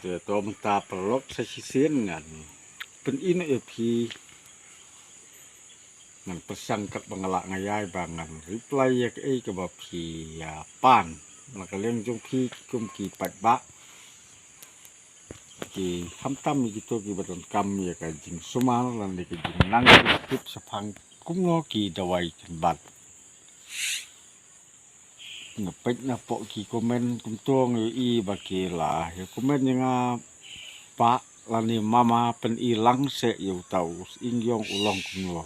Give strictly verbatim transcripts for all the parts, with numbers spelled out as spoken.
Te to mynta paralok sa shisien ngan pyni noh ïa phi, ngan pyrshang katba nga lah nga ïai ba ngan reply ïa kaei kaba phi ïa pan. Na ka liang jong phi kum ki paidbah, ki khamtam ïa kito kiba donkam ïa ka jingsumar lane ka jingnang jingtip shaphang kumno ki dawai kynbat. Nga peit na poh ki comment kumto nga ïohi ba ki la ïa comment ïa nga, pa lane mama, pyni lang seh ïa uta u sying ïong u long kumno.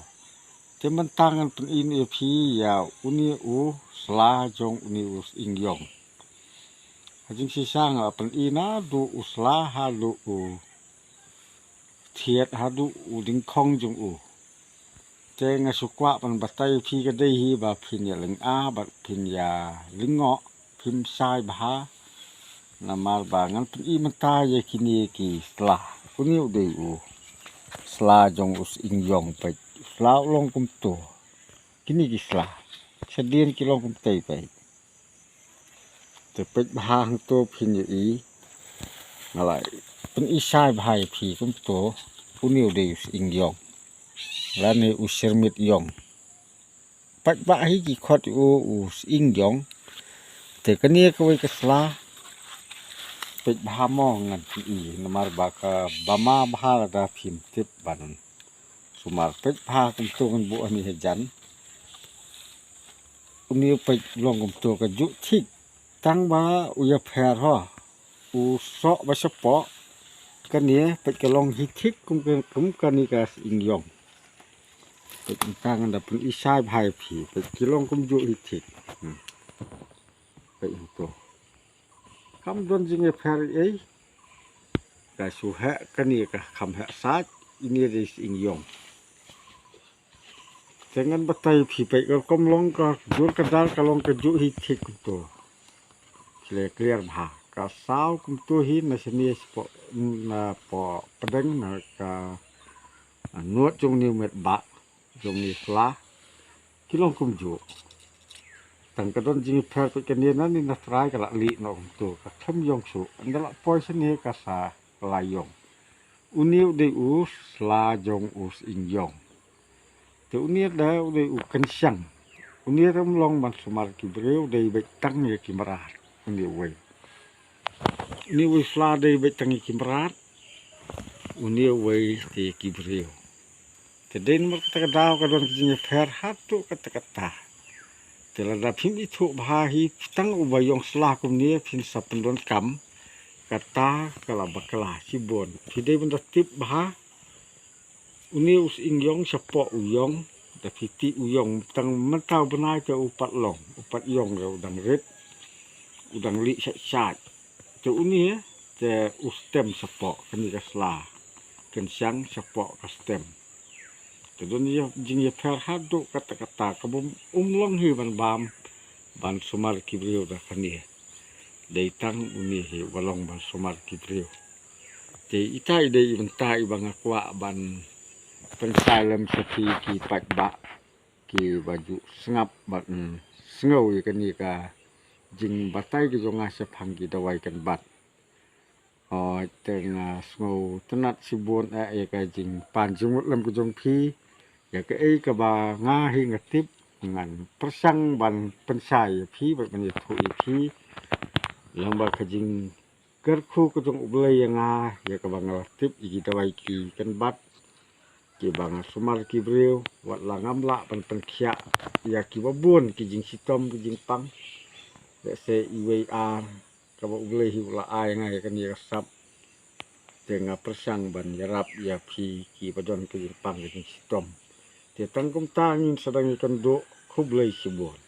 Te mynta ngan pyni ïa phi ïa une u sla jong une u sying ïong. Ha jingshisha nga la pyni naduh u sla haduh u thied haduh u dyngkhong jong u. Te nga shu kwah ban batai ïa phi ka dei hi ba phin ïa lynga bad phin ïa lyngngoh, phim shai bha. Namar ba ngan pyni mynta ïa kine ki sla. Une u dei u sla jong u sying ïong, peit u sla u long kumto. Kine ki sla shadien ki long kumtei, peit. Te peit bha hangto phin ïohi. Nga la pyni shai bha ïa phi kumto. Une u dei u sying ïong lane u shyrmit ïong. Paidbah hi ki khot ïa u u sying ïong. Te kane kawei ka sla, peit bha mo ngan pyni namar ba kaba ma bha lada phim tip ban sumar. Peit bha kumto ngan buh hangne hajan. Une u peit long kumto ka juh thik. Tang ba u ïapher ho, u soh ba shapoh. Kane peit ka long hi thik kum ka, kum kane ka sying ïong. Peit mynta ngan da pyni shai bha ïa phi, peit ki long kumjuh hi thik. Hmm. Peit hangto. Kam don jingïapher ei. Ka shu heh, kane ka kham heh sait, ine dei sying ïong. Te ngan batai phi, peit ka rukom long ka jur ka dar ka long ka juh hi thik kumto. Clear, clear bha. Ka saw kumto hi na shane shapoh, na poh pdeng na ka, ah, nud jong une u met bah jong une u sla. Ki long kumjuh. Tang ka don jingïapher peit kane na, ne na trai ka la lieh noh kumto, ka khlem ïong shuh. Ynda la poi shane ka sa la ïong. Une u dei u sla jong u sying ïong. Te une da u dei u kynsiang. Une ruh um long ban sumar ki briew, dei beit tang ïa ki mrad. Une uwei. Une uwei sla dei beit tang ïa ki mrad. Une uwei te ïa ki briew. Te dei namar kata ka daw ka don ka jingïapher haduh katta katta. Te lada phim ithuh bha hi, tang uba ïong sla kumne phin sa pyndonkam. Kata ka la bakla shibun. Phi dei ban da tip bha. Une u sying ïong shapoh u ïong, da phi tih u ïong, tang mynta u bnai te u pat long, u pat ïong, u dang rit, u dang lieh shait shait. Te une te u stem shapoh, kane ka sla kynsiang shapoh ka stem. Te don ïa jingïapher haduh katta katta, kaba um long hi ban bam ban sumar ki briew da kane. Dei tang une hi uba long ban sumar ki briew. Te ita i dei i bynta iba nga kwah ban pynshai lem sha phi ki paidbah kiba ju sngap bad, mm, sngew ïa kane ka jingbatai ka jong nga shaphang ki dawai kynbat. Oi, te nga sngewtynnat shibun eh ïa ka jingpan jingmut lem ka jong phi. Ïa kaei kaba nga hi nga tip, ngan pyrshang ban pynshai ïa phi bad ban ïathuh ïa phi. Lyngba ka jingkyrkhu ka jong U Blei ïa nga, ïa kaba nga la tip ïa ki dawai ki kynbat kiba nga sumar ki briew, wat la ngam lah ban pynkhiah ïa kiba bun ki jingshitom ki jingpang. Lehse iwei ar kaba U Blei hi u la ai nga ïa kane ka sap. Te nga pyrshang ban ïarap ïa phi kiba don ki jingpang ki jingshitom. Te tang kumta ngin sa dang ïakynduh, khublei shibun.